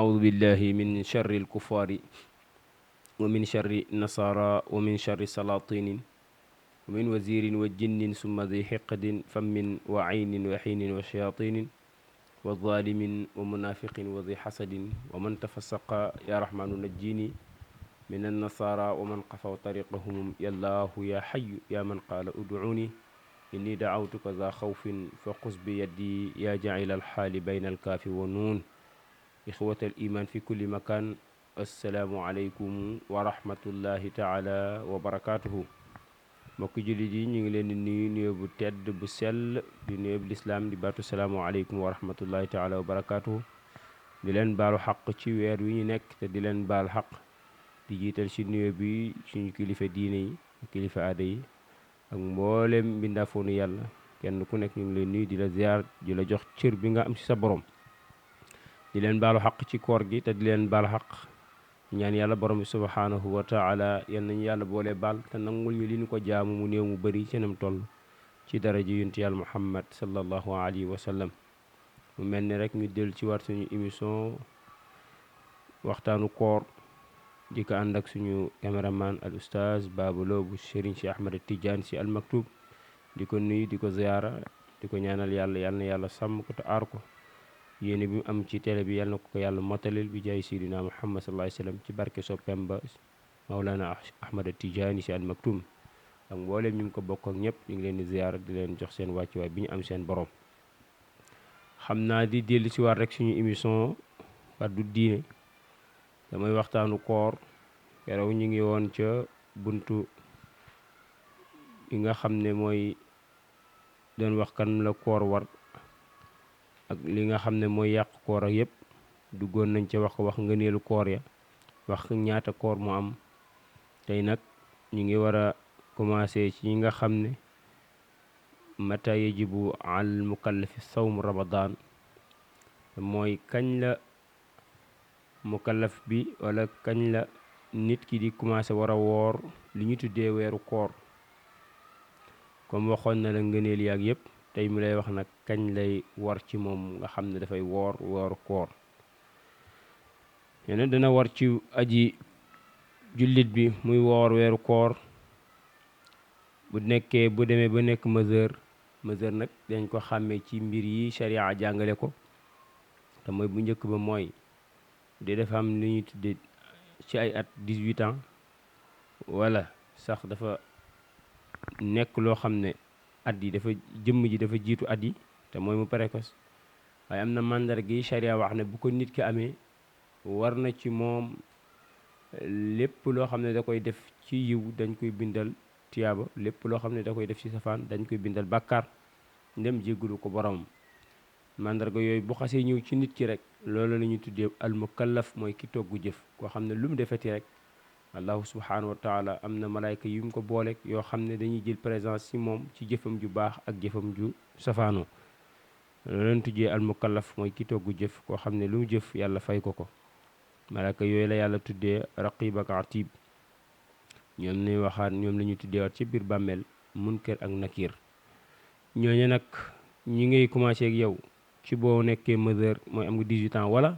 أعوذ بالله من شر الكفار ومن شر النصارى ومن شر السلاطين ومن وزير وجن ثم ذي حقد فم وعين وحين وشياطين وظالم ومنافق وذي حسد ومن تفسق يا رحمن نجيني من النصارى ومن قفوا طريقهم يا الله يا حي يا من قال ادعوني إني دعوتك ذا خوف فقس بيدي يا جعل الحال بين الكاف والنون إخوة الإيمان في كل مكان السلام عليكم ورحمة الله تعالى وبركاته mbokk jullit yi ñu ngi leen di nuyu nuyoo bu tedd bu sell di nuyoo bu lislaam di baatu salaamualeykum wa rahmatullahi taala wa barakaatuhu di leen baalu xaq ci weer wi ñu nekk te di leen baal xaq di jiital ci nuyoo bi suñu kilifa diine yi kilifa aada yi ak mboolem mbindaafoonu yàlla kenn ku nekk ñu ngi leen nuyu di la ziar di la jox cër bi nga am ci sa borom di leen baalu xaq ci koor gi te di leen baal xaq ñaan yàlla borom bi subhaanahu wa taala yal nañu yàlla boole baal te nangul ñu li ñu ko jaamu mu néew mu bëri seenam toll ci daraja yonent yàlla muhammad sallallahu alayhi wa sallam mu mel ni rek ñu dellu ci war suñu émission waxtaanu koor di ko ànd ak suñu caméraman al oustaz Baba Lo bu Serigne si Ahmed Tidiane si al Maktoum di ko nuyu di ko ziyaara di ko ñaanal yàlla yal na yàlla sàmm ko te aar ko yéene bi mu am ci télé bi yal na ko yàlla motalil bi jaay sidina muhammad sallallahu alayhi wa sallam ci barke soppeem ba Mawlana Ahmad Tijaani si al Maktoum ak mbooleem ñu ngi ko bokk ak ñëpp ñu ngi leen di ziyaara di leen jox seen wàccuwaay bi ñu am seen borom xam naa di dellu si waat rek suñu émission Faddu Diine damay waxtaanu koor keroog ñu ngi woon ca buntu yi nga xam ne mooy doon wax kan la koor war ak li nga xam ne mooy yàq koor ak yëpp duggoon nañ ca wax ngëneelu koor ya wax ñaata koor mu am tey nag ñu ngi war a commencé ci ñi nga xam ne mata yajibu al mukallafi sawmu ramadan mooy kañ la mukallaf bi wala kañ la nit ki di commencé war a woor li ñu tuddee weeru koor comme waxoon na la ngëneel yaag yëpp tey mu lay wax nag kañ lay war ci moom nga xam ne dafay woor weeru koor yeneen dana war ci aji jullit bi muy woor weeru koor bu demee ba nekk majeur nag dañ ko xàmmee ci mbir yi sharia jàngale ko te mooy bu njëkk ba mooy di dafa am li ñuy tudde ci ay at 18 ans wala sax dafa nekk loo xam ne at yi dafa jëmm ji dafa jiitu at yi te mooy mu précoce waaye am na màndarga yi sharia wax ne bu ko nit ki amee war na ci moom lépp loo xam ne da koy def ci yiw dañ koy bindal tiyaaba lépp loo xam ne da koy def ci safaan dañ koy bindal bàkkaar ndem jéggulu ko boromam màndarga yooyu bu xasee ñëw ci nit ki rek loolu la ñuy tuddee al mukallaf mooy ki toggu jëf koo xam ne lu mu defeti rek allahu subhanahu wa taala am na malaayka yu mu ko booleeg yoo xam ne dañuy jël présence ci moom ci jëfam ju baax ak jëfam ju safaanoo loolu leen tuddee al mukallaf mooy ki toggu jëf koo xam ne lu mu jëf yàlla fay ko ko malaayka yooyu la yàlla tuddee raqib ak atib ñoom lañuy waxaat ñoom la ñuy tuddee waat ci biir bàmmeel munkar ak nakir ñooñu nag ñi ngay commencé ak yow ci boo nekkee majeur mooy am nga 18 ans wala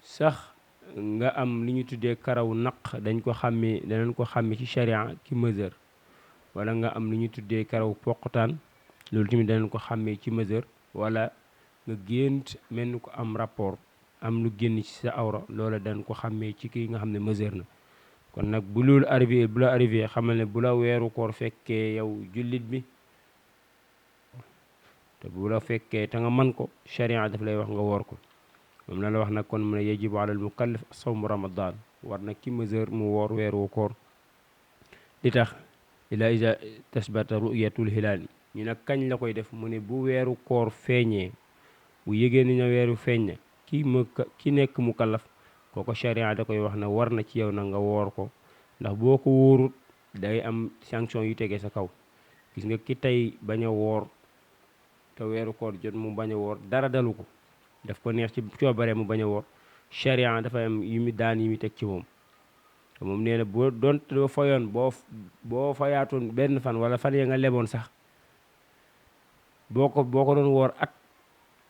sax nga am li ñu tuddee karaw naq danañ ko xàmmee ci sharia ki majeur wala nga am li ñu tuddee karaw poqtaan loolu tamit danañ ko xàmmee ci majeur wala nga gént mel ni ko am rapport am lu génn ci sa awra loola danañ ko xàmmee ci kii nga xam ne majeur na kon nag bu la arrivé xamal ne bu la weeru koor fekkee yow jullit bi te bu la fekkee te nga man ko sharia daf lay wax nga woor ko moom la wax nag kon mu ne yajibu alal mukallaf sawmu ramadan war na ki majeur mu woor weeru koor li tax ila iza tasbata ru'yatul hilal ñu nag kañ la koy def mu ne bu weeru koor feeñee bu yëgee ni na weeru feeñ na ki nekk mukallaf kooko sharia da koy wax na war na ci yow na nga woor ko ndax boo ko wóorut day am sanction yu tegee sa kaw gis nga ki tey bañ a woor te weeru koor jot mu bañ a woor dara dalu ko daf ko neex ci coobare mu bañ a woor sharia dafa am yu mu daan yi mu teg ci moom te moom nee na boo doon fayoon boo fayaatoon benn fan wala fan ya nga leboon sax boo ko doon woor at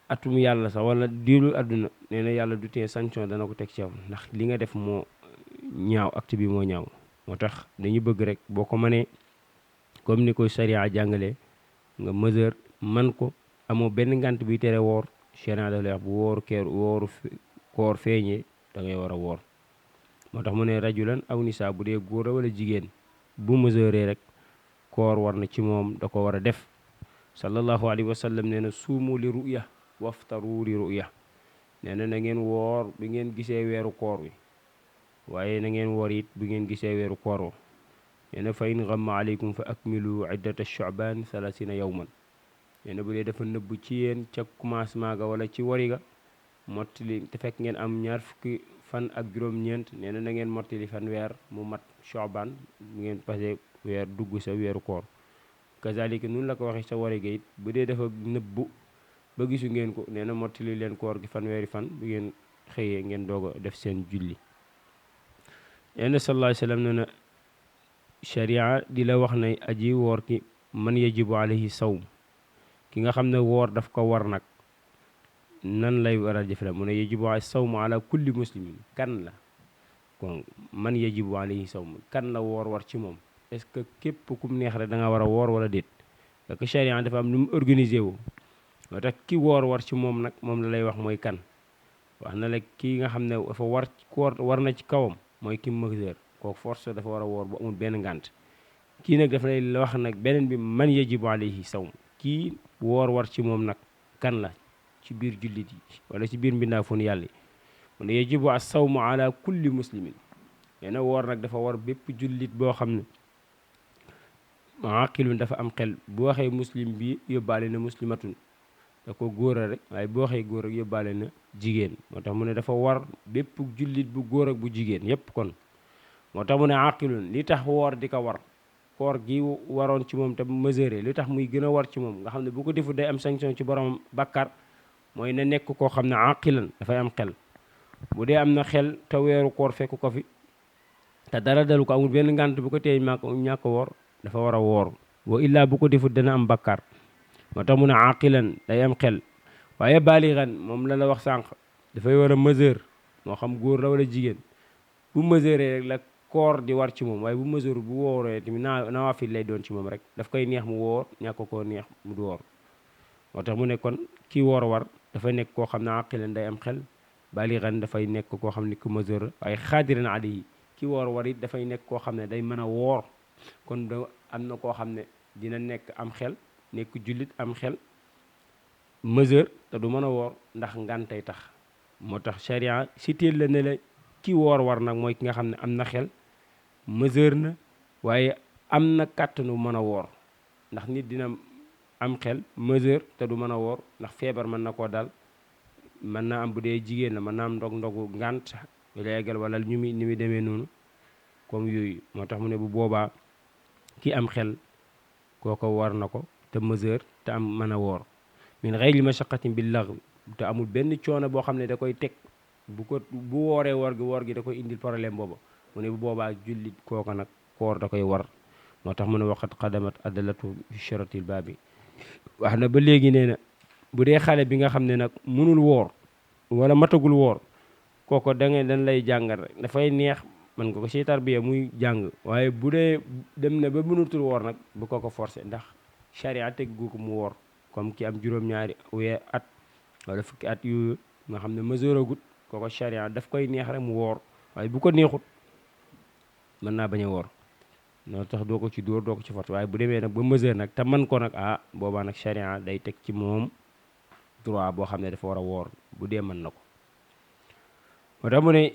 atum yàlla sax wala diiru àdduna nee na yàlla du tee sanction dana ko teg ci yow ndax li nga def moo ñaaw, acte bi moo ñaaw. moo tax dañu bëgg rek boo ko mënee comme ni ko sharia jàngalee nga mesure man ko, amoo benn ngant bi tere woor, sharia daf lay wax bu wooru koor feeñee da ngay war a woor. moo tax mu ne rajulan aw nisaa, bu dee góor wala jigéen bu mesuré rek koor war na ci moom, da ko war a def. sallallahu alayhi wa sallam nee na suumu li ruya waftaru li ruya, nee na na ngeen woor bi ngeen gisee weeru koor wi, waaye na ngeen woor it bu ngeen gisee weeru koor wa. nee na fa in ghamma aleykum fa akmilu iddata sha'ban 30 yawman, nee na bu dee dafa nëbb ci yéen ca commencement ga wala ci wari ga, mottali te fekk ngeen am 20 fan ak juróom-ñeent, nee na ngeen mottali fan weer mu mat sha'ban bu ngeen passé weer dugg sa weeru koor. kazalika nun la ko waxee sa wari ga it bu dee dafa nëbbu ba gisu ngeen ko, nee na mottali leen koor gi fanweeri fan bu ngeen xëyee ngeen doog a def seen julli. nee na sallallahu alayhi wa sallam nee na sharia di la wax ne aji woor ki man yajibu alayhi sawm, ki nga xam ne woor daf ko war nag nan lay war a def la mu ne yajibu sawmu ala kulli muslimin, kan la kon man yajibu alayhi sawm, kan la woor war ci moom. est-ce que képp kum neex rek da nga war a woor wala déet? parce que sharia dafa am nu mu organisé wu. moo tax ki woor war ci moom nag moom la lay wax mooy kan. wax na la kii nga xam ne dafa war na ci kawam mooy ki majeur, kooku force dafa war a woor bu amul benn ngànt. kii nag dafa lay wax nag beneen bi man yajibu alayhi sawm, kii woor war ci moom nag kan la ci biir jullit yi wala ci biir mbindaafoon yàlla yi. mu ne yajibu as-sawmu ala kulli muslimin, nee na woor nag dafa war bépp jullit boo xam ne aqilun dafa am xel. bu waxee muslim bi yóbbaale na muslimatun, da ko góor a rek, waaye bu waxee góor ak yóbbaale na jigéen. moo tax mu ne dafa war bépp jullit bu góor ak bu jigéen yépp. kon moo tax mu ne aqilun, li tax woor di ko war, koor gi waroon ci moom te mesuré, li tax muy gën a war ci moom nga xam ne bu ko defu day am sanction ci borom bakkar, mooy na nekk koo xam ne aqilan dafay am xel. bu dee am na xel te weeru koor fekk ko fi te dara dalu ko, amul benn ngànt bu ko teey ñàkk woor, dafa war a woor. wa illaa bu ko defut dana am bakkar. moo tax mu ne aqilan day am xel. waaye baaligan moom la wax sànq, dafay war a mesure, moo xam góor la wala jigéen. bu mesuré rek la koor di war ci moom, waaye bu mesure bu wooree tamit nawaafil lay doon ci moom rek, daf koy neex mu woor, ñàkk koo neex mu du woor. moo tax mu ne kon kii woor war dafay nekk koo xam ne aqilan day am xel, baaligan dafay nekk koo xam ne ku mesure, waaye xaadiran alayhi ki woor war it dafay nekk koo xam ne day mën a woor. kon da am na koo xam ne dina nekk am xel, nekk jullit am xel mesure te du mën a woor ndax ngàntay tax. moo tax sharia si teel la ne la ki woor war nag mooy ki nga xam ne am na xel, mesure na, waaye am na kàttanu mën a woor. ndax nit dina am xel mesure te du mën a woor ndax feebar mën na koo dal, mën naa am bu dee jigéen la mën naa am ndogu ngànt léegal wala ni muy demee noonu comme yooyu. moo tax mu ne bu boobaa ki am xel kooko war na ko te mesure te am mën a woor. min ghayri mashaqatin bil lagwi, te amul benn coono boo xam ne da koy teg bu wooree woor gi da koy indil problème booba. mu ne bu boobaa jullit kooko nag koor da koy war. moo tax mu ne waqat qadamat adalatu fi sharatil baabi. wax na ba léegi nee na bu dee xale bi nga xam ne nag mënul woor wala matagul woor, kooko dañ lay jàngal rek, dafay neex man nga ko ci tarbiya muy jàng. waaye bu dee dem na ba mënutul woor nag bu ko forcé, ndax charia teggu ko mu woor. comme ki am juróom-ñaari at wala fukki at yu nga xam ne mesure agut, kooko charia daf koy neex rek mu woor, waaye bu ko neexut mën naa bañ a woor. noo tax doo ko ci dóor, doo ko ci forcé. waaye bu demee nag ba mesure nag te man ko nag boobaa nag charia day teg ci moom droit boo xam ne dafa war a woor bu dee mën na ko. moo tax mu ne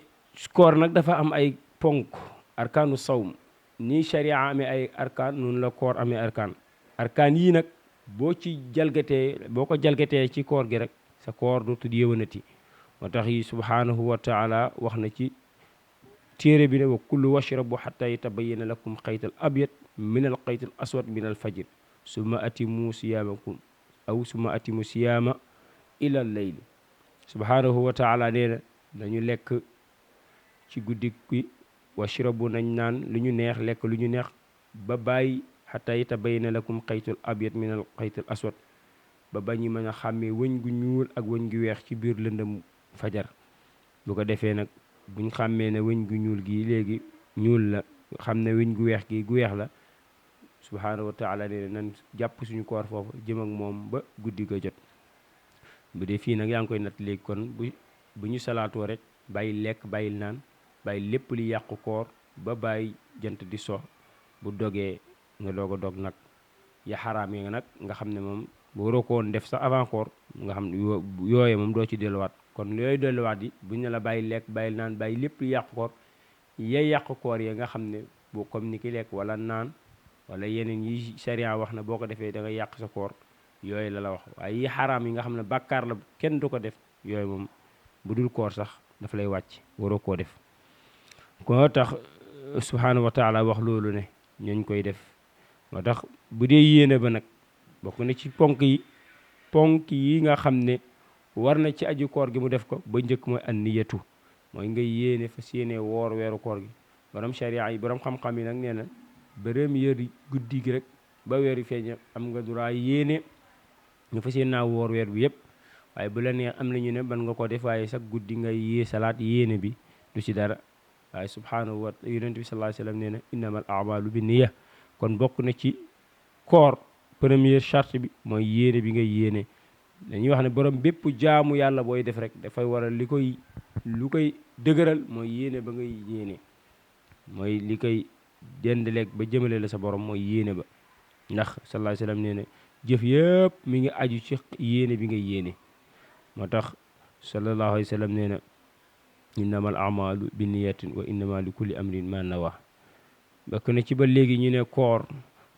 koor nag dafa am ay ponk, arkaanu sawm. nii charia amee ay arkaan noonu la koor amee arkaan yii nag boo ko jalgatee ci koor gi rek sa koor dootul yéwénati. moo tax yi subhanahu wa taala wax na ci téere bi ne wa kullu washrabu hatta yatabayyana lakum xaytal abyad min al xaytal aswad min al fajr summa atimu siyaama ila layl. subhanahu wa taala nee na dañu lekk ci guddi gi, washrabu nañ naan lu ñu neex, lekk lu ñu neex ba bàyyi hatta yatabayyana lakum xaytul abyad min al xaytul aswad, ba bañu mën a xàmmee wëñ gu ñuul ak wëñ gu weex ci biir lëndëm fajar. bu ko defee nag buñ xàmmee ne wëñ gu ñuul gi léegi ñuul la, xam ne wëñ gu weex gi gu weex la, subhaanahu wa taala nee na nan jàpp suñu koor foofu jëm ak moom ba guddi ga jot. bu dee fii nag yaa ngi koy natt léegi kon bu ñu salaatoo rek bàyyi lekk bàyyil naan bàyyi lépp li yàqu koor ba bàyyi jant di so. bu dogee nga doog a dog nag ya xaraam yi nag nga xam ne moom bu waroo ko woon def sax avant koor nga xam yooye moom doo ci delluwaat. kon yooyu delluwaat yi bu ñu la bàyyi lekk bàyyil naan bàyyi lépp li yàqu koor yay yàqu koor yi nga xam ne boo comme ni ki lekk wala naan wala yeneen yi sharia wax na boo ko defee da nga yàq sa koor, yooyu la wax. waaye yi xaraam yi nga xam ne bàkkaar la kenn du ko def, yooyu moom bu dul koor sax dafa lay wàcc, waroo koo def. koo tax subhaanahu wa taala wax loolu ne ñooñ koy def. moo tax bu dee yéene ba nag bokk na ci ponk yi nga xam ne war na ci aju koor gi mu def ko. ba njëkk mooy an niyatu, mooy nga yéene fas yéene woor weeru koor gi. borom sharia yi borom xam-xam yi nag nee na première guddi gi rek ba weeru feeñ am nga droit yéene nga fas yéene naa woor weer bi yëpp. waaye bu la neex am na ñu ne ban nga ko def, waaye sax guddi nga salaat yéene bi du ci dara. waaye subhaanahu wa yonent bi sallallahu alayhi wa sallam nee na innamal a'maalu bi niyya. kon bokk na ci koor première charte bi mooy yéene bi nga yéene. dañuy wax ne borom bépp jaamu yàlla booy def rek dafay waral lu koy dëgëral mooy yéene ba ngay yéene, mooy li koy dendaleeg ba jëmale la sa borom mooy yéene ba. ndax sallallahu alayhi wa sallam nee na jëf yëpp mi ngi aju ci yéene bi nga yéene. moo tax sallallahu alayhi wa sallam nee na innamal a'maalu bi niyatin wa innama li kulli amrin ma nawa. bokk na ci ba léegi ñu ne koor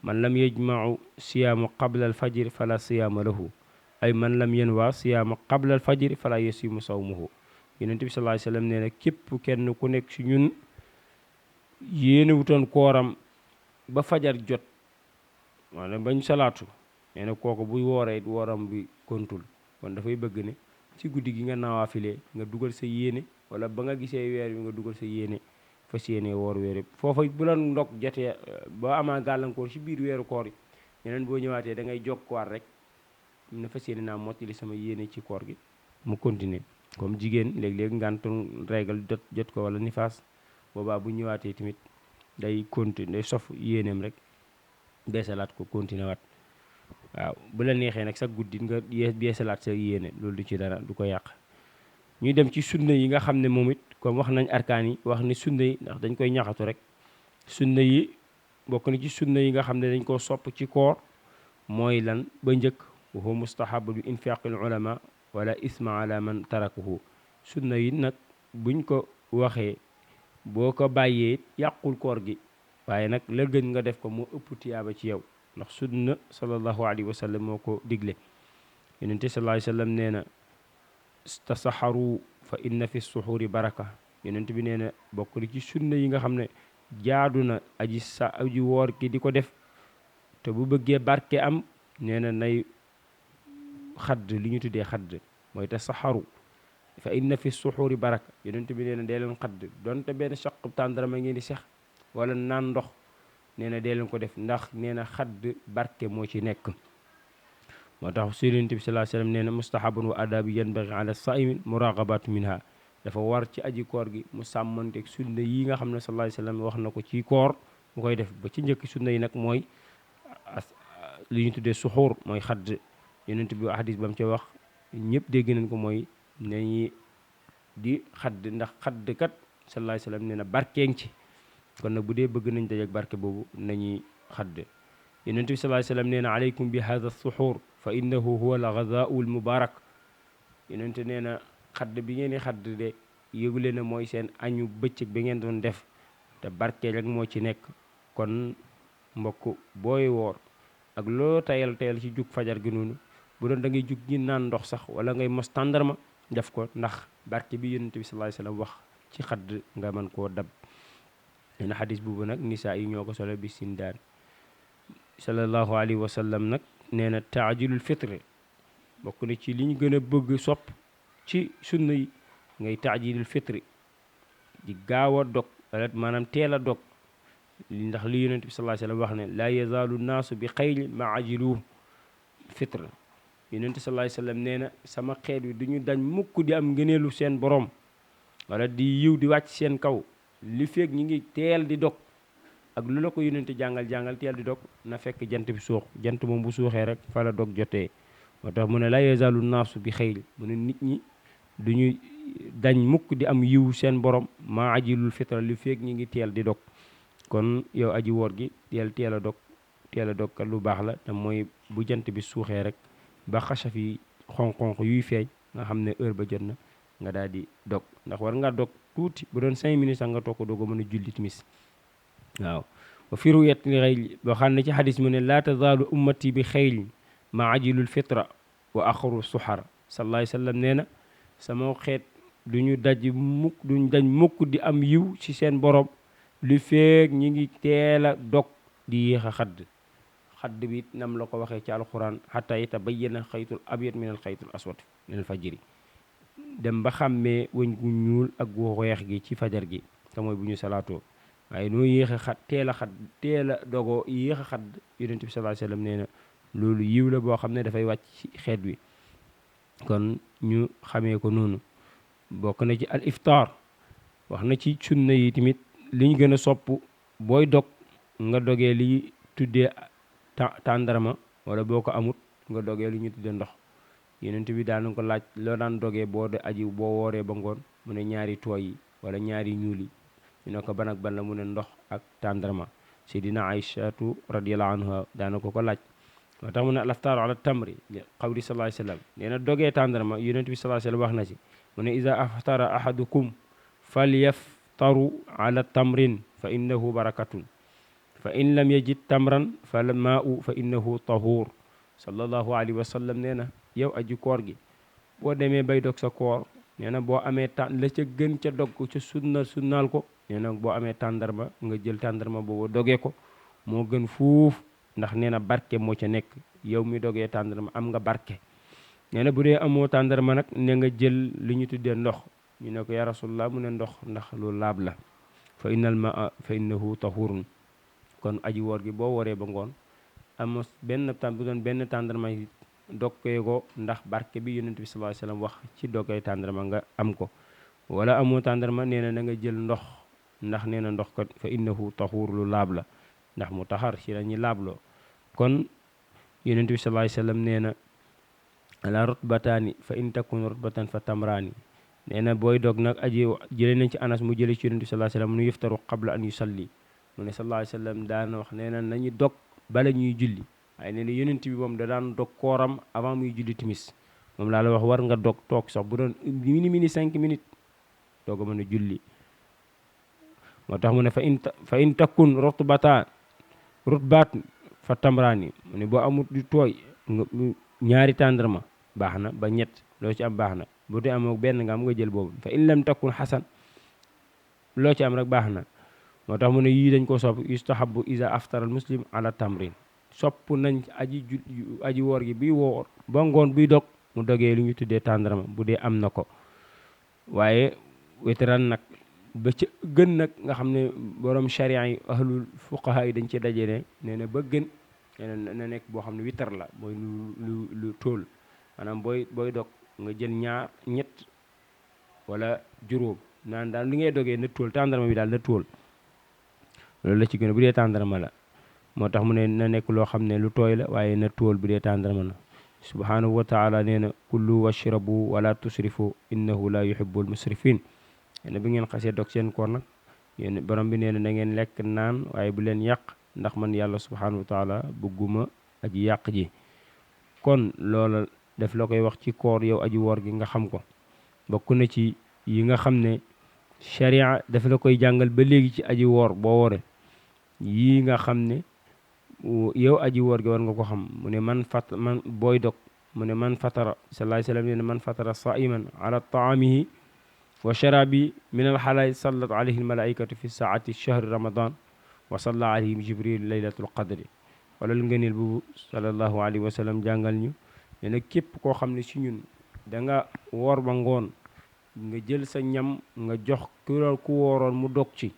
man lam yajma'u siyaamu qabla al fajr fala siyaama lahu, ay man lam yanwa siyaama qabla al fajr fala yasimu sawmuhu. yonent bi sallallahu alayhi wa sallam nee na képp kenn ku nekk ci ñun yéene wutoon kooram ba fajar jot wala bañ salaatu, nee na kooku buy wooree wooram bi kontul. kon dafay bëgg ne ci guddi gi nga nawaafile nga dugal sa yéene, wala ba nga gisee weer wi nga dugal sa yéene fas yéene woor weer yëpp. foofa bu la ndog jotee ba amaa gàllankoor ci biir weeru koor yi, ñeneen boo ñëwaatee da ngay jokkuwaat rek na fas yéene naa mottali sama yéene ci koor gi mu continuer. comme jigéen léeg-léeg ngantu régal jot ko wala nifaas, boobaa bu ñëwaatee tamit day sof yéeneem rek beesalaat ko continuer waat. waaw bu la neexee nag sa guddi nga beesalaat sa yéene, loolu du ci dara, du ko yàq. ñuy dem ci sunna yi nga xam ne moom it comme wax nañ arkaan yi, wax ni sunna yi ndax dañ koy ñaxatu rek. sunna yi bokk na ci sunna yi nga xam ne dañ koo sopp ci koor mooy lan ba njëkk wa huwa mustahabu bi infaqil ulama wala isma ala man tarakahu. sunna yi nag buñ ko waxee boo ko bàyyee yàqul koor gi, waaye nag la gën nga def ko moo ëpp tiyaaba ci yow. ndax sunna sallallahu alayhi wa sallam moo ko digle. yonente sallallahu alayhi wa sallam nee na tasaxaru fa inna fi suxuri baraka. yonent bi nee na bokk ci sunna yi nga xam ne jaadu na aji woor ki di ko def te bu bëggee barke am, nee na nay xadd, li ñu tuddee xadd mooy tasaxaru fa inna fi suxuri baraka. yonent bi nee na dee leen xadd, donte benn saq tàndarama ngeen di sex wala naan ndox, nee na dee leen ko def ndax nee na xadd barke moo ci nekk. moo tax Yonent bi sallallahu alayhi wa sallam nee na mustahabun wa adabu yanbaghi ala sa'imin muraqabatu minha. dafa war ci aji koor gi mu sàmmanteeg sunna yi nga xam ne sallallahu alayhi wa sallam wax na ko ci koor mu koy def. ba ci njëkk sunna yi nag mooy li ñu tuddee suxuur, mooy xadd. Yonent bi hadis ba mu ca wax ñëpp dégg nañ ko, mooy nañu di xadd, ndax xadd kat sallallahu alayhi wa sallam nee na barkeeng ci. kon nag bu dee bëgg nañ dajeek barke boobu nañuy xadd. yonent bi sallallahu alayhi wa sallam nee na aleykum bi hada suxuur fa innahu huwa al ghadaau al mubarak. yonent nee na xadd bi ngeen di xadd de yëgule na mooy seen añu bëccëg bi ngeen doon def, te barke rek moo ci nekk. kon mbokk booy woor ak loo tayal ci jug fajar gi noonu, bu doon da ngay jug ñi naan ndox sax wala ngay mos tàndarma def ko, ndax barke bi yonent bi sallallahu alayhi wa sallam wax ci xadd nga mën koo dab. na xadis boobu nag nisaa yi ñoo ko solo bi sindaan. sallallahu alayhi wa sallam nag nee na taajilul fitre bokk na ci li ñu gën a bëgg sopp ci sunna yi, ngay taajilul fitre di gaaw a dog, wala maanaam teel a dog. ndax li yonent bi sallallahu alayhi wa sallam wax ne laa yazaalu naasu bi xayri ma ajilu fitre. yonent sallallahu alayhi wasallam nee na sama xeet wi du ñu dañ mukk di am ngëneelu seen borom wala di yiw di wàcc seen kaw li feeg ñi ngi teel di dog ak lu la ko yonent jàngal teel di dog na fekk jant bi suux jant moom bu suuxee rek fa la dog jotee moo tax mu ne la yazalu naasu bi xayr mu ne nit ñi du ñu dañ mukk di am yiw seen borom maa ajilul fitra li feeg ñi ngi teel di dog kon yow aji woor gi teel a dog kat lu baax la te mooy bu jant bi suuxee rek ba xasaf yi xonq-xonq yuy feeñ nga xam ne heure ba jot na nga daal di dog ndax war nga dog tuuti bu doon 5 minutes sax nga toog ko doog a mën a julli timis waaw wa firu yet li xëy boo xam ne ci xadis mu ne laa tazaalu ummati bi xayrin ma ajilul fitra wa axaru suxar sallallahu alayhi wa sallam nee na sama xeet duñ dañ mukk di am yiw ci seen borom li feeg ñi ngi teel a dog di yéex a xadd bi nam la ko waxee ci alquran xataa yatabayyana xaytul abyad min al xaytul aswad min al fajri dem ba xàmmee wëñ gu ñuul ak gu weex gi ci fajar gi te mooy bu ñu salaatoo waaye noo yéex a xat teel a dogoo yéex a xadd yonent bi sallallahu alayhi wasallam nee na loolu yiw la boo xam ne dafay wàcc ci xeet wi kon ñu xamee ko noonu bokk na ci al iftaar wax na ci sunna yi tamit li ñu gën a sopp booy dog nga dogee li tuddee tàndarma wala boo ko amut nga dogee lu ñu tuddee ndox yonent bi daan ko laaj loo daan dogee boo wooree ba ngoon mu ne ñaari tooy yi wala ñaari ñuul yi ñu ne ko ban ak ban la mu ne ndox ak tàndarma Seydina Aïchatu radiyallahu anha daana ko laaj moo tax mu ne alaftaaru ala tamri qawli sallallahu alayhi wasallam nee na dogee tàndarma yonent bi sallallahu alayhi wasallam wax na ci mu ne iza aftara ahadukum falyaftaru ala tamrin fa innahu barakatun fa in lam yajid tamran fa maa'u fa innahu tahur sallallahu alayhi wa sallam nee na yow aji koor gi boo demee bay dog sa koor nee na boo amee la ca gën ca dog ca sunnaal ko nee na boo amee tàndarma nga jël tàndarma boobu dogee ko moo gën fuuf ndax nee na barke moo ca nekk yow mi dogee tàndarma am nga barke nee na bu dee amoo tàndarma nag ne nga jël li ñu tuddee ndox ñu ne ko ya rasulullah mu ne ndox ndax lu laab la fa innal maa fa innahu tahurun kon aji woor gi boo wooree ba ngoon amos bu doon benn tàndarma dokkee ko ndax barke bi yonent bi sallallahu alayhi wasallam wax ci dokkee tàndarma nga am ko wala amoo tàndarma nee na nga jël ndox ndax nee na ndox ko fa innahu tahur lu laab la ndax mu taxar ci la ñuy laabloo kon yonent bi sallallahu alayhi wasallam nee na ala rutbataani fa in takun rutbatan fa tamraani nee na booy dog nag aji jëlee nañ ci anas mu jëlee ci yonent bi sallallahu alayhi wasallam nu yuftaru qabla an yusalli mu ne sallallahu alayhi wasallam daan wax nee na nañu dog bala ñuy julli waaye nee na yonent bi moom da daan dog kooram avant muy julli timis moom laa la wax war nga dog toog sax bu doon mini 5 minutes doog a mën a julli moo tax mu ne fa in takun rutbat fa tamraani mu ne boo amut du tooy ñaari tàndarma baax na ba ñett loo ci am baax na bu dee amoo benn nga am nga jël boobu fa in lam takun xasan loo ci am rek baax na moo tax mu ne yii dañ ko sopp yustahabu iza aftara al muslim ala tamrin sopp nañ aji woor gi bi woor ba ngoon buy dog mu dogee lu ñu tuddee tàndarma bu dee am na ko waaye wétaran nag ba ca gën nag nga xam ne borom sharia yi ahlul fuqaha yi dañ ci dajee nee na ba gën na nekk boo xam ne witar la mooy lu tóol maanaam booy dog nga jël ñett wala juróom naan daal li ngay dogee na tóol tàndarma bi daal na tóol loolu la ci gën bu dee tàndarma la moo tax mu ne na nekk loo xam ne lu tooy la waaye na tóol bu dee tàndarma la subhanahu wa taala nee na kullu washrabu wala tusrifu innahu la yuhibbul musrifin nee na bi ngeen xasee dog seen koor nag yéen borom bi nee na ngeen lekk naan waaye bu leen yàq ndax man yàlla subhanahu wa taala bëgguma aji yàq ji kon loola daf la koy wax ci koor yow aji woor gi nga xam ko bokk na ci yi nga xam ne sharia daf la koy jàngal ba léegi ci aji woor boo woore yii nga xam ne yow aji woor gi war nga ko xam mu ne man booy dog mu ne man fatara sallallahu alayhi wasallam ne man fatara saiman ala taamihi wa sharabi min alxalaal sallat alayhi almalaikatu fi saati shahri ramadan wa salla alayhim jibril laylatul qadri wala lu ngëneel bu sallallahu alayhi wa sallam jàngal ñu ne nag képp koo xam ne si ñun da nga woor ba ngoon nga jël sa ñam nga jox ku wooroon mu dog ci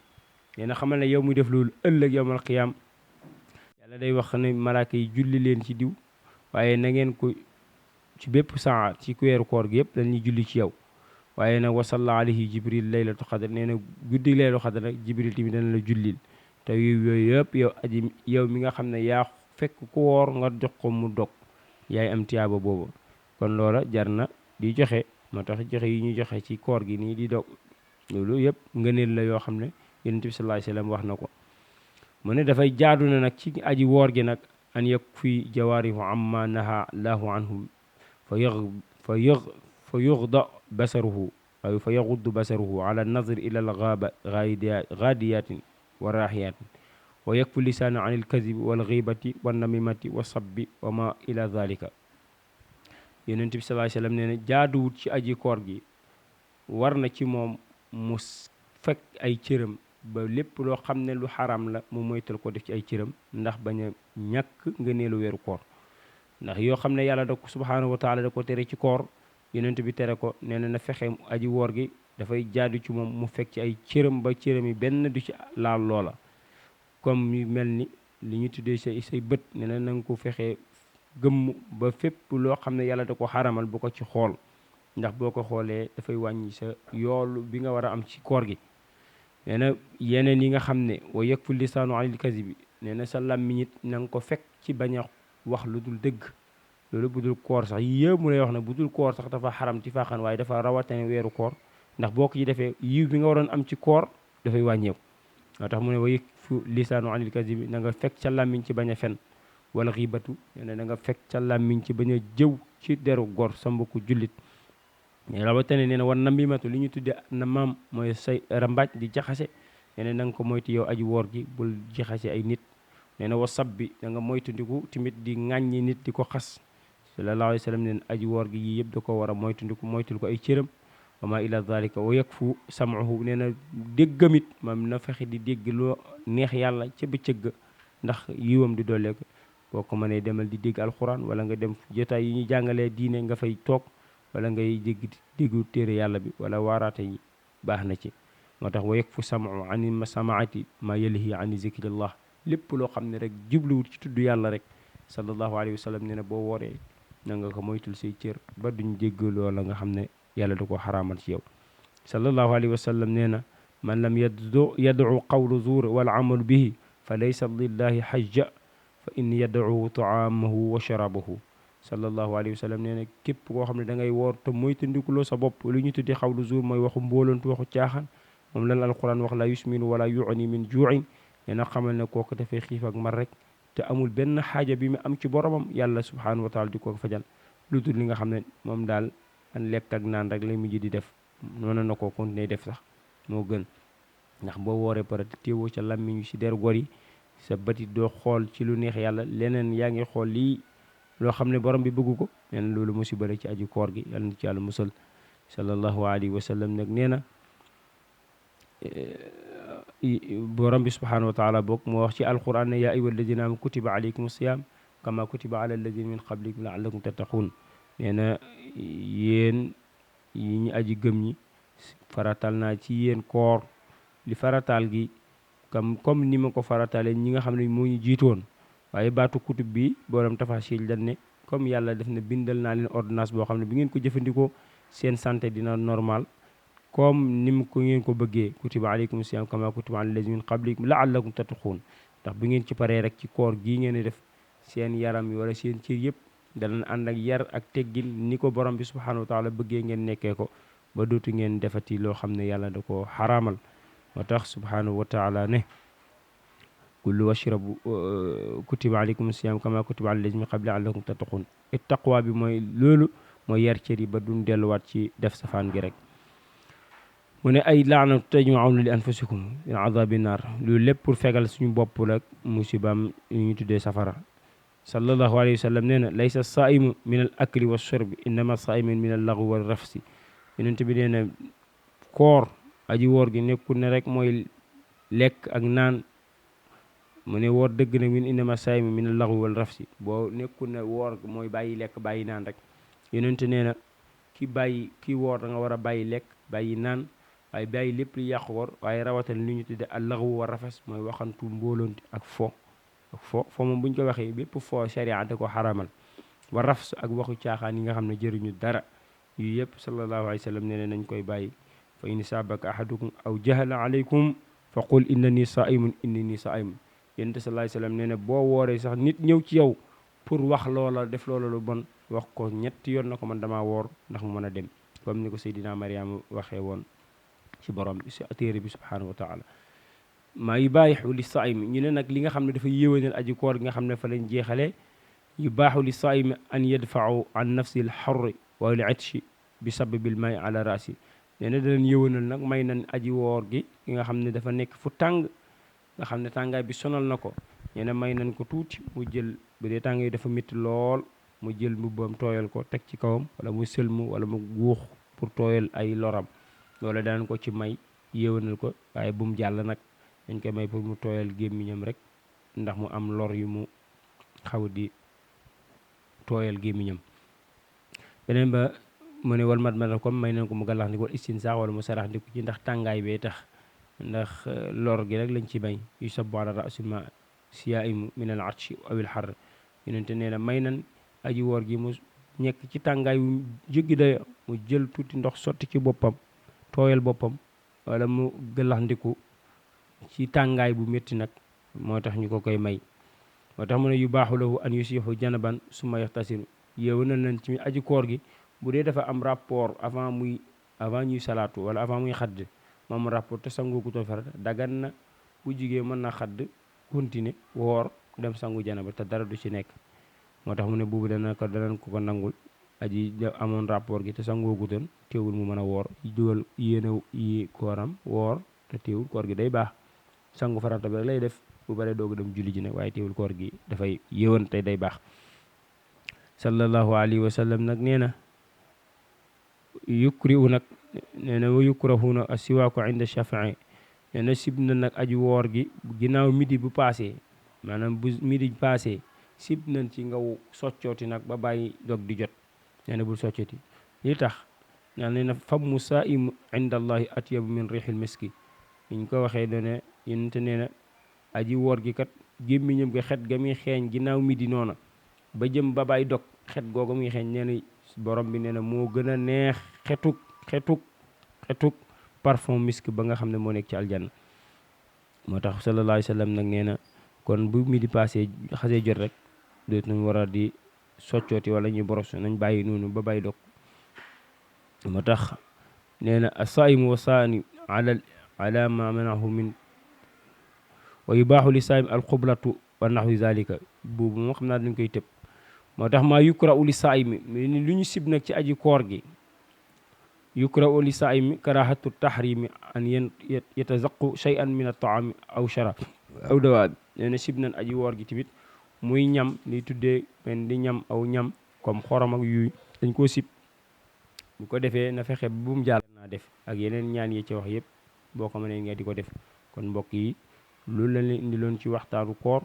nee na xamal ne yow muy def loolu ëllëg yawmal qiyaam yàlla day wax ne malaaka yi julli leen ci diw waaye na ngeen ko ci bépp saa ci weeru koor gi yëpp dañuy julli ci yow waaye nag wasalla alayhi jibril laylatu xadar nee na guddi laylu xadar nag jibril tamit dana la jullil te yooyu yëpp yow mi nga xam ne yaa fekk ku woor nga jox ko mu dog yaay am tiyaaba boobu kon loola jar na di joxe moo tax joxe yi ñu joxe ci koor gi nii di dog loolu yëpp ngëneel la yoo xam ne yonent bi sallallahu alayhi wasallam wax na ko mu ne dafay jaadu na nag ci aji woor gi nag an yakfi jawaarihu amma naha lahu anhu fa yughda basaruhu aw fa yaghuddu basaruhu ala nazr ila al ghadiyatin wa rahiyatin wa yakfu lisaanu an ilkazibi wal ghibati wan namimati wa sabbi wa ma ila dhalika yonent bi sallallahu alayhi wasallam nee na jaaduwut ci aji koor gi war na ci moom mu fekk ay cëram ba lépp loo xam ne lu xaram la mu moytal ko def ci ay cëram ndax bañ a ñàkk ngëneelu weeru koor ndax yoo xam ne yàlla da ko subhaanahu wa taala da ko tere ci koor yonent bi tere ko nee na fexe aji woor gi dafay jaadu ci moom mu fekk ci ay cëram ba cëram yi benn du ci laal loola comme yu mel ni li ñu tuddee say bët nee na nga ko fexe gëmm ba fépp loo xam ne yàlla da ko xaramal bu ko ci xool ndax boo ko xoolee dafay wàññi sa yoolu bi nga war a am ci koor gi nee na yeneen yi nga xam ne wa yakfu lisaanu anil kazibi nee na sa làmmiñ it na nga ko fekk ci bañ a wax lu dul dëgg loolu bu dul koor sax yëpp mu lay wax ne bu dul koor sax dafa xaram ci faaxan waaye dafa rawatane weeru koor ndax boo ko ci defee yiw bi nga waroon am ci koor dafay wàññeeku moo tax mu ne wa yakfu lisaanu anil kazibi na nga fekk sa làmmiñ ci bañ a fen wala xiibatu nee na nga fekk sa làmmiñ ci bañ a jëw ci deru gor sa mbokku jullit mais rawatina nee na war namimatu li ñu tuddee na maam mooy say rambaaj di jaxase nee na nga ko moytu yow aji woor gi bul jaxase ay nit nee na wa sabbi da nga moytundiku tamit di ŋàññi nit di ko xas sallallahu alayhi wa sallam nee na aji woor gi yii yëpp da ko war a moytundiku moytul ko ay cëram wa ma ila dhalika wa yakfu sam'uhu nee na déggamit maam na fexe di dégg loo neex yàlla ca bëccëg ndax yiwam di dooleeko boo ko mënee demal di dégg alxuraan wala nga dem jotaay yi ñu jàngalee diine nga fay toog wala ngay déggu téere yàlla bi wala waaraate yi baax na ci moo tax wa yakfu sam'u ani samaati ma yalihi ani zikrillah lépp loo xam ne rek jubluwut ci tudd yàlla rek sallallahu alayhi wa sallam nee na boo wooree na nga ko moytul say cër ba duñ dégg loola nga xam ne yàlla da ko xaraamal ci yow sallallahu alayhi wa sallam nee na man lam yad'u qawlu zuur wal amalu bihi fa laysa lillahi hajja fa in yad'u taamahu wa sharabahu sallallahu alayhi wa sallam nee na képp koo xam ne da ngay woor te moytandikuloo sa bopp lu ñu tuddee xawlu zuur mooy waxu mbóolantu waxu caaxaan moom lan alquran wax la yusminu wala yu'ni min juu'in nee na xamal ne kooku dafay xiif ak mar rek te amul benn xaaja bi mu am ci boromam yàlla subhanahu wa taala di ko fajal lu dul li nga xam ne moom daal an lekk ak naan rek lay mujj di def noonu na ko continuer def sax moo gën ndax boo wooree pare te téewoo ca làmmiñu ci der gor yi sa bëtit doo xool ci lu neex yàlla leneen yaa ngi xool lii loo xam ne borom bi bëggu ko nee na loolu musiba la ci aju koor gi yàlla na ci yàlla musal sallallahu alayhi wa sallam nag nee na borom bi subhanahu wa taala boog moo wax ci alquran ne yaa ayyuha alladina amanu kutiba alaykum siyam kama kutiba ala alladina min qablikum la'allakum tattaqun nee na yéen yi ñu aji gëm ñi faratal naa ci yéen koor li farataal gi comme ni ma ko farataale ñi nga xam ne moo ñu jiitoon waaye baatu kutub bi borom tafasil dañ ne comme yàlla def na bindal naa leen ordonnance boo xam ne bi ngeen ko jëfandikoo seen santé dina normal comme ni mu ko ngeen ko bëggee kutiba alaykum siyam kama kutiba ala allazina min qablikum la'allakum tattaqun ndax bu ngeen ci paree rek ci koor gii ngeen di def seen yaram yi wala seen cër yëpp danañ ànd ak yar ak teggin ni ko borom bi subhanahu wa taala bëggee ngeen nekkee ko ba dootu ngeen defati loo xam ne yàlla da ko xaraamal moo tax subhanahu wa taala ne kullu washrabu kutiba alaykum siyam kama kutiba ala allazina min qabli la'allakum tattaqun taqwa bi mooy loolu mooy yar cër yi ba duñ delluwaat ci def safaan gi rek mu ne ay laana tajma'una li anfusikum min adabi naar loolu lépp pour fegal suñu bopp rek musibaam yu ñu tuddee safara sallallahu alayhi wa sallam nee na laysa saimu min al akli wa shurbi innama saimu min al lagwi wa rafsi yonent bi nee na koor aji woor gi nekkul ne rek mooy lekk ak naan mu ne woor dëgg nag min innama saimu min al lagwi wal rafsi boo nekkul ne woor mooy bàyyi lekk bàyyi naan rek yonent nee na ki woor da nga war a bàyyi lekk bàyyi naan waaye bàyyi lépp li yàqu woor waaye rawatal li ñu tudde al lagwu wa rafas mooy waxantu mbóolonti ak fo moom bu ñu ko waxee bépp fo sharia da ko xaramal wa rafs ak waxu caaxaan yi nga xam ne jëriñu dara yu yëpp sallallahu alayhi wa sallam nee nañ koy bàyyi. fa in saabaka ahadukum aw jahala alaykum fa qul innani saimun innani saimun. yonent sallallahu alayhi wa sallam nee na boo wooree sax nit ñëw ci yow pour wax loola def loola lu bon wax ko ñetti yoon na ko man damaa woor ndax mu mën a dem, comme ni ko Seydina Mariama waxee woon ci borom bi si téere bi subhanahu wa taala. maa yubaahu li saimi ñu ne nag li nga xam ne dafa yéwénal aji koor gi nga xam ne fa lañ jeexalee yubaahu li saimi an yadfau an nafsi l xarri wa li itchi bi sababil may ala rasi. nee na danañ yëwanal nag may nañ aji woor gi ki nga xam ne dafa nekk fu tàng nga xam ne tàngaay bi sonal na ko, nee na may nañ ko tuuti mu jël bu dee tàngaay dafa métti lool mu jël mbubbam tooyal ko teg ci kawam wala mu sëlmu wala mu guux pour tooyal ay loram, loola danañ ko ci may yëwanal ko, waaye bu mu jàll nag dañ koy may pour mu tooyal gémmiñam rek ndax mu am lor yu mu xaw di tooyal gémmiñam. beneen ba mu ne wal mat matal comme may nañ ko mu gàllax ndiku wal istinsa wala mu sarax ndiku ci ndax tàngaay bee tax, ndax lor gi rek lañ ci may yu sabu ala rasima siyaimu min al atchi aw il xar. yonente nee na may nañ aji woor gi mu nekk ci tàngaay wu jéggi dayo mu jël tuuti ndox sotti ci boppam tooyal boppam wala mu gàllax ndiku ci tàngaay bu métti nag moo tax ñu ko koy may. moo tax mu ne yu baaxu lahu an yusiixu janaban summa yaxtasilu yéewanal nañ ci aji koor gi bu dee dafa am rapport avant ñuy salaatu wala avant muy xadd moom rapport te sangu ku toon farata dagan na bu jigee mën na xadd continuer woor dem sangu janaba te dara du ci nekk. moo tax mu ne buubu danañ ko nangul aji amoon rapport gi te sangoo gutoon teewul mu mën a woor dugal yéene yi kooram woor te teewul koor gi day baax, sangu farata bi rek lay def bu bare dooga dem julli ji nag, waaye teewul koor gi dafay yéwan te day baax. sallallahu alayhi wa sallam nag nee na yukrihu nag nee na wa yukrahuna asiwaaku inda shafii. nee na sib na nag aji woor gi ginnaaw midi bu paasee, maanaam bu midi paasee sib nañ ci nga soccooti nag ba bàyyi dog di jot. nee na bul soccooti li tax nee na fammu saaimu inda allahi atyabu min rihil miski. niñ ko waxee doone yonente nee na aji woor gi kat gémmiñam ga xet ga muy xeeñ ginnaaw midi noona ba jëm ba bàyyi dog xet googa muy xeeñ nee na borom bi nee na moo gën a neex xetuk parfum misk ba nga xam ne moo nekk ci aljanna. moo tax sallallahu alayhi wa sallam nag nee na kon bu midi passé xasee jot rek dootuñ war a di soccooti wala ñuy boros, nañ bàyyi noonu ba bàyyi dog. moo tax nee na asaimu wa saani ala ma manahu min wa yubaaxu li saayim alxublatu wa naxwi zalika. boobu moom xam naa dañ koy tëb. moo tax maa yukra'u li saayimi lu ñu sib nag ci aji koor gi yukra'u li saayimi karahatu tahrimi an yatazaqu shay'an min at-ta'ami aw sharab aw dawaab. nee na sib nañ aji woor gi tamit muy ñam li tuddee men di ñam aw ñam comme xorom ak yuy dañ koo sib. bu ko defee na fexe bu mu jàll naa def ak yeneen ñaan yi ci wax yëpp boo ko mënee nga di ko def. kon mbokk yi loolu la leen indi loon ci waxtaanu koor,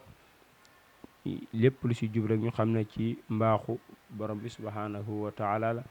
lépp lu ci jub rek ñu xam ne ci mbaaxu borom bi subhanahu wa taala la.